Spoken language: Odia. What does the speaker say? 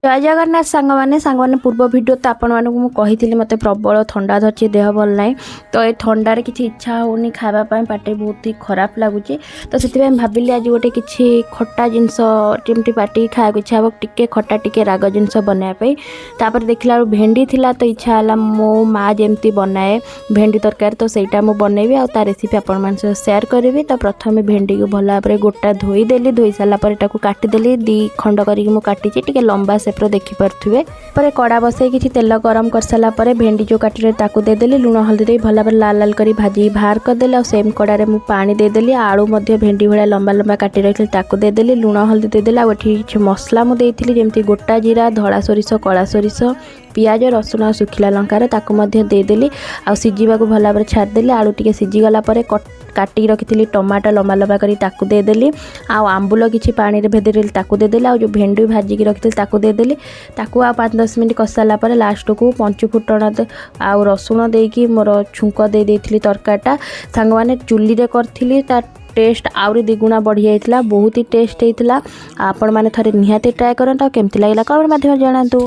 ଜୟ ଜଗନ୍ନାଥ ସାଙ୍ଗମାନେ। ସାଙ୍ଗମାନେ, ପୂର୍ବ ଭିଡ଼ିଓ ତ ଆପଣମାନଙ୍କୁ ମୁଁ କହିଥିଲି, ମୋତେ ପ୍ରବଳ ଥଣ୍ଡା ଧରିଛି, ଦେହ ଭଲ ନାହିଁ। ତ ଏ ଥଣ୍ଡାରେ କିଛି ଇଚ୍ଛା ହେଉନି ଖାଇବା ପାଇଁ, ପାଟି ବହୁତ ହି ଖରାପ ଲାଗୁଛି। ତ ସେଥିପାଇଁ ଭାବିଲି ଆଜି ଗୋଟେ କିଛି ଖଟା ଜିନିଷ, ଯେମିତି ପାଟିକି ଖାଇବାକୁ ଇଚ୍ଛା ହେବ, ଟିକେ ଖଟା ଟିକେ ରାଗ ଜିନିଷ ବନାଇବା ପାଇଁ। ତାପରେ ଦେଖିଲା ବେଳକୁ ଭେଣ୍ଡି ଥିଲା, ତ ଇଚ୍ଛା ହେଲା ମୋ ମା ଯେମିତି ବନାଏ ଭେଣ୍ଡି ତରକାରୀ, ତ ସେଇଟା ମୁଁ ବନେଇବି ଆଉ ତା ରେସିପି ଆପଣମାନଙ୍କ ସହ ସେୟାର କରିବି। ତ ପ୍ରଥମେ ଭେଣ୍ଡିକୁ ଭଲ ଭାବରେ ଗୋଟା ଧୋଇଦେଲି। ଧୋଇ ସାରିଲା ପରେ ତାକୁ କାଟିଦେଲି। ଦୁଇ ଖଣ୍ଡ କରିକି ମୁଁ କାଟିଛି, ଟିକେ ଲମ୍ବା ସେପ୍ର ଦେଖିପାରୁଥିବେ। ପରେ କଡ଼ା ବସେଇ କିଛି ତେଲ ଗରମ କରିସାରିଲା ପରେ ଭେଣ୍ଡି ଯେଉଁ କାଟିଲେ ତାକୁ ଦେଇଦେଲି। ଲୁଣ ହଳଦୀ ଦେଇ ଭଲ ଭାବରେ ଲାଲ ଲାଲ କରି ଭାଜିକି ବାହାର କରିଦେଲି। ଆଉ ସେମ୍ କଡ଼ାରେ ମୁଁ ପାଣି ଦେଇଦେଲି। ଆଳୁ ମଧ୍ୟ ଭେଣ୍ଡି ଭଳିଆ ଲମ୍ବା ଲମ୍ବା କାଟି ରଖିଥିଲି, ତାକୁ ଦେଇଦେଲି। ଲୁଣ ହଳଦୀ ଦେଇଦେଲି। ଆଉ ଏଠି କିଛି ମସଲା ମୁଁ ଦେଇଥିଲି, ଯେମିତି ଗୋଟା ଜିରା, ଧଳା ସୋରିଷ, କଳା ସୋରିଷ, ପିଆଜ, ରସୁଣ ଆଉ ଶୁଖିଲା ଲଙ୍କାର, ତାକୁ ମଧ୍ୟ ଦେଇଦେଲି। ଆଉ ସିଝିବାକୁ ଭଲ ଭାବରେ ଛାଡ଼ିଦେଲି। ଆଳୁ ଟିକେ ସିଝିଗଲା ପରେ କାଟିକି ରଖିଥିଲି ଟମାଟୋ ଲମ୍ବା ଲମ୍ବା କରି, ତାକୁ ଦେଇଦେଲି। ଆଉ ଆମ୍ବୁଲ କିଛି ପାଣିରେ ଭେଦେଇଥିଲି, ତାକୁ ଦେଇଦେଲି। ଆଉ ଯେଉଁ ଭେଣ୍ଡି ଭାଜିକି ରଖିଥିଲି, ତାକୁ ଦେଇଦେଲି। ତାକୁ ଆଉ 5-10 ମିନିଟ୍ କଷାଇଲା ପରେ ଲାଷ୍ଟକୁ ପଞ୍ଚୁ ଫୁଟଣ ଆଉ ରସୁଣ ଦେଇକି ମୋର ଛୁଙ୍କ ଦେଇ ଦେଇଥିଲି ତରକାରୀଟା। ସାଙ୍ଗମାନେ, ଚୁଲିରେ କରିଥିଲି, ତା ଟେଷ୍ଟ ଆହୁରି ଦ୍ୱିଗୁଣା ବଢ଼ିଯାଇଥିଲା। ବହୁତ ହି ଟେଷ୍ଟ ହେଇଥିଲା। ଆପଣମାନେ ଥରେ ନିହାତି ଟ୍ରାଏ କରନ୍ତୁ ଆଉ କେମିତି ଲାଗିଲା କମେଣ୍ଟ ମାଧ୍ୟମରେ ଜଣାନ୍ତୁ।